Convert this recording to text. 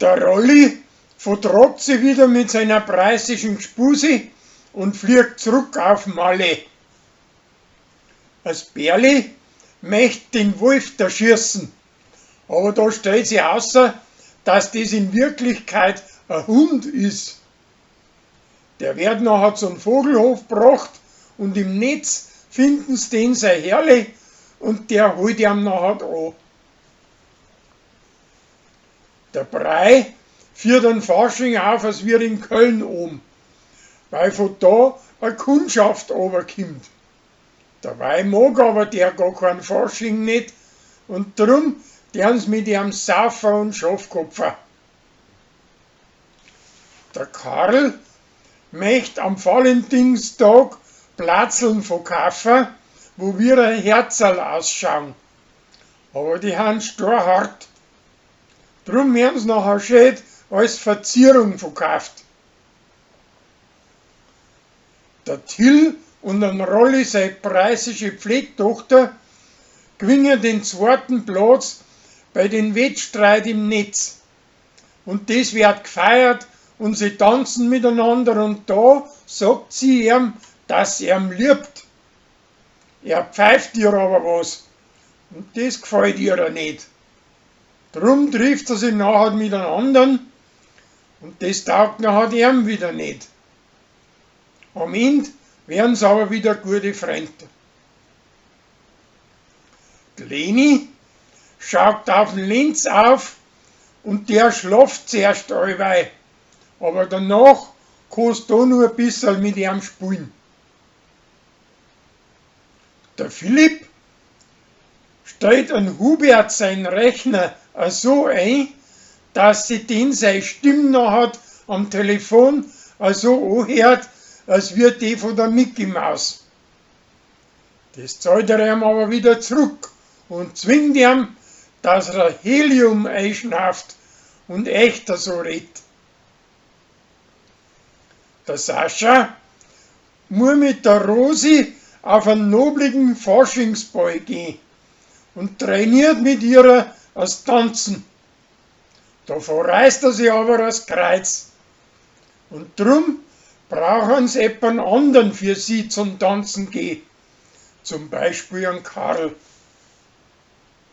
Der Rolli vertragt sich wieder mit seiner preußischen Gspusi und fliegt zurück auf Malle. As Berli möcht den Wolf derschießen, aber da stellt sich außer, dass das in Wirklichkeit ein Hund ist. Der wird nachher zum Vogelhof gebracht und im Netz finden's den sein Herrle und der holt ihm nachher an. Der Brei führt einen Fasching auf, als wir in Köln oben, weil von da eine Kundschaft runterkommt. Dabei mag aber der gar keinen Fasching nicht und drum dern's mit ihm saufen und Schafkopfer. Der Karl möcht am Valentinstag Platzeln verkaufen, wo wir ein Herzerl ausschauen. Aber die han storhart. Drum werden's nachher schön als Verzierung verkauft. Der Till und ein Rolli, seine preußische Pflegtochter, gewinnen den zweiten Platz bei den Wettstreit im Netz. Und das wird gefeiert und sie tanzen miteinander und da sagt sie ihm, dass sie ihm liebt. Er pfeift ihr aber was und das gefällt ihr nicht. Drum trifft er sich nachher mit einem anderen und das taugt nachher ihm wieder nicht. Am Ende werden sie aber wieder gute Freunde. Die Leni schaut auf den Lenz auf und der schlaft zuerst allweil, aber danach kannst du nur ein bisschen mit ihm spielen. Der Philipp stellt an Hubert sein Rechner so ein, dass sie den seine Stimme nachher am Telefon so anhört, als wär die von der Mickey Maus. Das zahlt er ihm aber wieder zurück und zwingt ihm, dass er Helium einschnauft und echt so redet. Der Sascha muss mit der Rosi auf einen nobligen Faschingsball gehen und trainiert mit ihr das Tanzen. Da verreißt er sich aber das Kreuz. Und drum brauchen sie jemand anderen für sie zum Tanzen gehen. Zum Beispiel einen Karl.